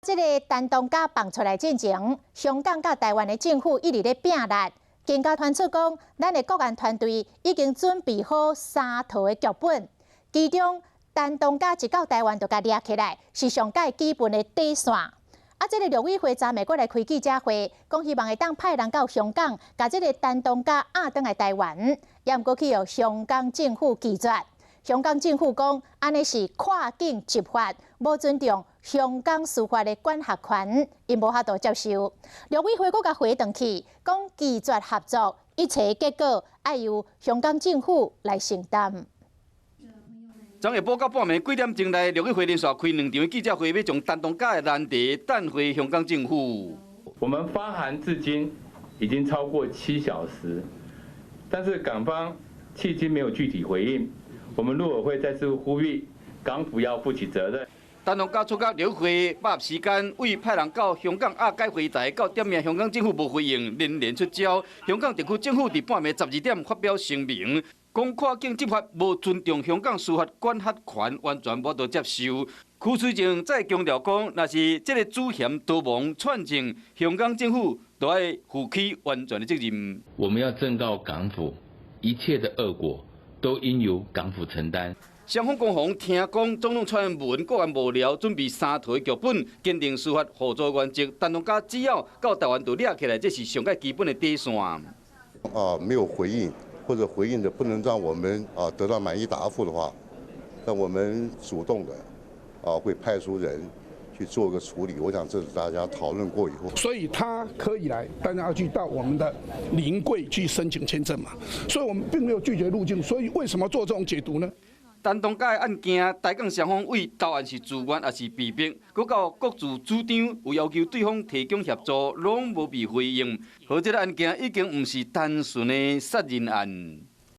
這个陳同佳放出來進前，香港佮台灣的政府一直咧拚力。更加傳出講，咱的國安團隊已經準備好三套的劇本，其中陳同佳一到台灣就共掠起來，是上蓋基本的底線。啊，這个陸委會昨暝閣來開記者會，講希望會當派人到香港，共這个陳同佳押轉來台灣，也毋過去予香港政府拒絕。香港政府講，按呢是跨境執法，無尊重香港司法的管轄權，𪜶無法度接受。陸委會閣共回轉去，講拒絕合作，一切結果愛由香港政府來承擔。昨下晡到半暝幾點鐘內，陸委會連續開兩場記者會，欲將陳同佳的難題彈回香港政府。我們發函至今已經超過7小時，但是港方迄今沒有具體回應。我們陸委會再次呼籲港府要負起責任。陳同佳出獄陸委會把時間，為派人到香港押解回台，到點名香港政府無回應，連連出招。香港特區政府佇半暝12點發表聲明，講跨境執法無尊重香港司法管轄權，完全無法度接受。許水淨再強調講，若是這个主嫌逃亡竄證，香港政府就愛負起完全的責任。我們要正告港府，一切的惡果都應由港府承擔。雙方攻防聽講，總統蔡英文國安幕僚準備三套劇本，堅定司法互助原則。陳同佳只要到台灣就掠起來，這是上蓋基本的底線。啊，沒有回應或者回應的不能讓我們啊得到滿意答覆的話，那我們主動的啊會派出人去做個處理。我想這是大家討論過以後，所以他可以來，但要去到我們的臨櫃去申請簽證嘛。所以我們並沒有拒絕入境。所以為什麼做這種解讀呢？陳同佳的案件，台港雙方為投案是自願抑是被迫，閣到各自主張，有要求對方提供協助，攏無被回應。予這个案件已經毋是單純的殺人案。